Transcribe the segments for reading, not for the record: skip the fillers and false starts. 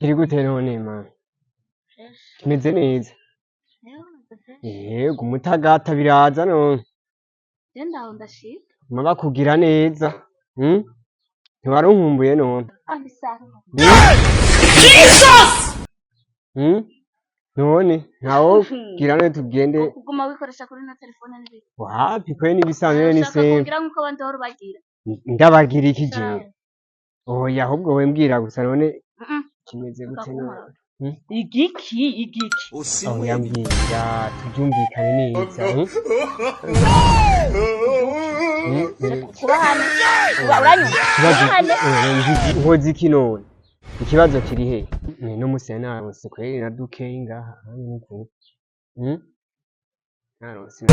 Kiri gute none mama? Kimeze neza. Yego umutagata biraza none. Je ndaho ndashika. Mama kugira neza. Hmm? Ntiwarunkumbuye none. Ah, bisanzwe. Jesus! Hmm? None ntawo gira none tugende. Kuguma wikoresha kuri na telefone n'ibiki. Wapi kwe nibisanzwe ni Ushaka same. kugira nkuko abandi bahora bagira. Ndabagira iki jewe? Oya ahubwo we mbwira gusa none kimeze gute none? Igiki igiki. Oya mbwira tubyumvikane neza. Kuba hano. Uranyumva? Ikibazo nkoze iki none? Ikibazo kiri he? No musi naronse kweri na dukeyi ngaha nuko. Naronse.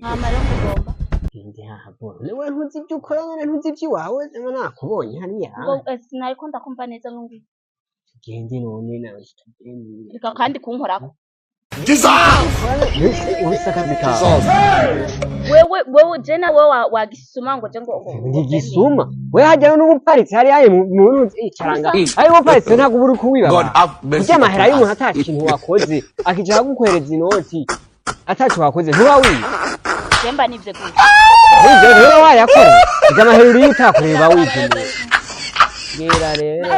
Hama rero ngomba. Ndi hahabona. Newe ntuzi ibyo ukora nyene ntuzi iby'iwawe naba nakubonye hariya. Ngo sinariko ndakumva neza ngo Tugende none nawe tugende. reka kandi kunkorako. Uretse akazi kawe. Wewe je nawe wagisuma ngo je ngo Ntigisuma. We hajya n'ubuparitse hariya mu icaranga. Ari ubuparitse ntabwo ubura uko God wibaba. have mercy Kurya amahera upon y'umuntu us. ata kintu wakoze akicara agukohereza inoti ataco wakoze ntuba wiba. Je mba nivye gute. Wivyo ntuba wayakoreye. Kurya amahera uriyo utakoreye uba wivye umuntu. Bwira rero.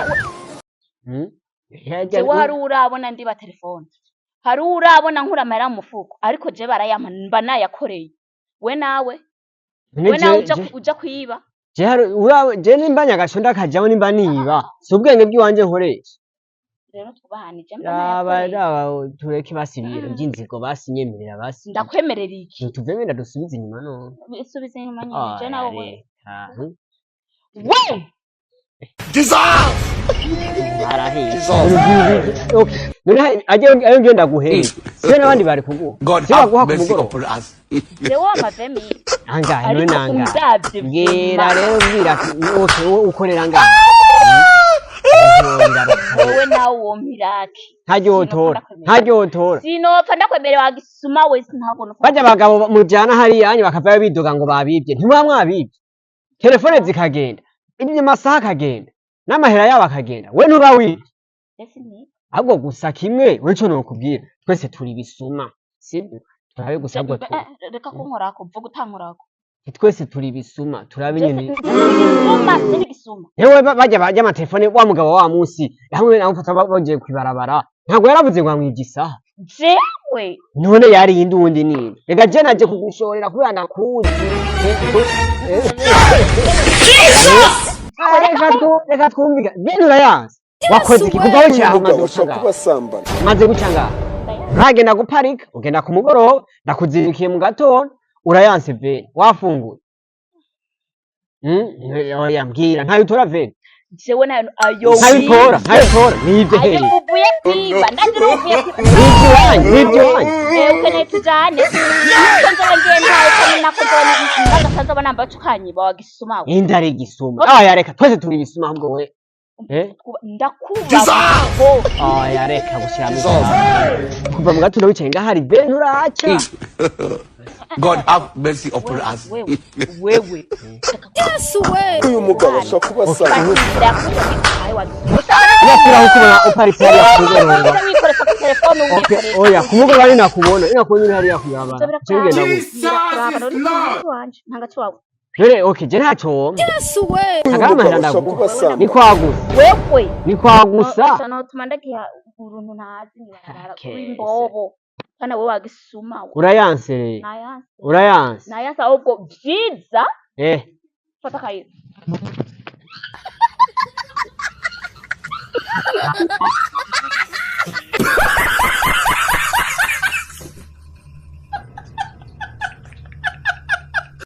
Jewe hari urabona ndiba telefone. Hari urabona nkura amahera mu mufuko ariko je barayampa mba nayakoreye. We nawe we nawe uja kwiba. Je hari urawe je nimba nyagasho ndakajamo nimba niba si ubwenge bw'iwanje nkoresha. Rero twubahane je mba Raba nayakoreye. raba tureke basi ibintu by'inzigo basi nyemerera basi. Ndakwemerera iki? Tuve wenda dusubize inyuma none. Isubize inyuma nyine je nawe we. We Okay. None aje ngenda guhera. Siyo n'abandi bari kuguha. God Siyo have baguha ku mercy mugoroba. upon us. Jewe amavemi. Angahe none Ariko nangahe. undavye Mbwira rero mbwira okay wowe ukorera angahe. Wewe nawe uwo miraki. Ntaryotora. Ntaryotora. Sinopfa ndakwemerera wagisuma we sintabona. Bajya abagabo mujana hariya yanyu bakavayo bidoga ngo babibye. Ntimuba mwabibye. Telefone zikagenda. Ibyo masaha akagenda. N'amahera yabo akagenda. We ntuba wibye. Ahubwo gusa kimwe weco nokubwira twese turi bisuma sibyo turabe gusa ahubwo Reka kunkorako vuga utankorako. twese turi bisuma turabe nyene Gisuma sindi gisuma. yewe bajya bajya amatelefone wa mugabo wa munsi hamwe namufata bagiye kwibarabara ntabwo yaravuze ngo amwibye isaha Jewe none yari yindi uwundi nini reka je naje kugushorera kubera nakuzi. Reka twumvika bene urayanze wakoze iki kuva wicaye aho Umugabo umaze guca ashobora ngaha kuba asambana. umaze guca ngaha ntagenda guparika ugenda ku mugoroba ndakuzirikiye mu gatondo urayanse veni wafunguye. Oya mbwira ntayo utora veni. Jewe nayo ayo Ntayo utora ntayo utora nibyo Ayo hehe uvuye kwiba ndagira uvuye kwiba. Nibyo iwanyu nibyo iwanyu. Ukeneye tujane. Niko nzoba ngiye ntawe kandi nako nzoba ndagasaza namba cukanyiba wagisuma we. Inda ari igisuma. Oya reka twese turi ibisuma ahubwo we. Ndakubaha. Oya reka gushiramo kuva mu gatondo wicaye ngaha hari veni uraca. God have mercy upon us. Wewe. Yesu we. Uyu mugabo ashobora kuba asambana. Yakuraho ukubona uparitse hariya ku mugoroba. Wikoresha ku telefone Okay, oya ku mugoroba ni nakubona ni nakubona uri hariya kuyabara. Je ugenda gute? None okay je ntaco wompa. Yesu we. Uyu Agara mugabo amahera ashobora ndaguha. kuba asambana. Ni kwagusa. Wewe. Ni kwagusa. Notuma ndagiha uruntu ntazi ntibarara imbobo. Kana wewe wagisuma we. Urayanse rero. Nayanse. Urayanse. Nayanse ahubwo vyiza. Fata kayira.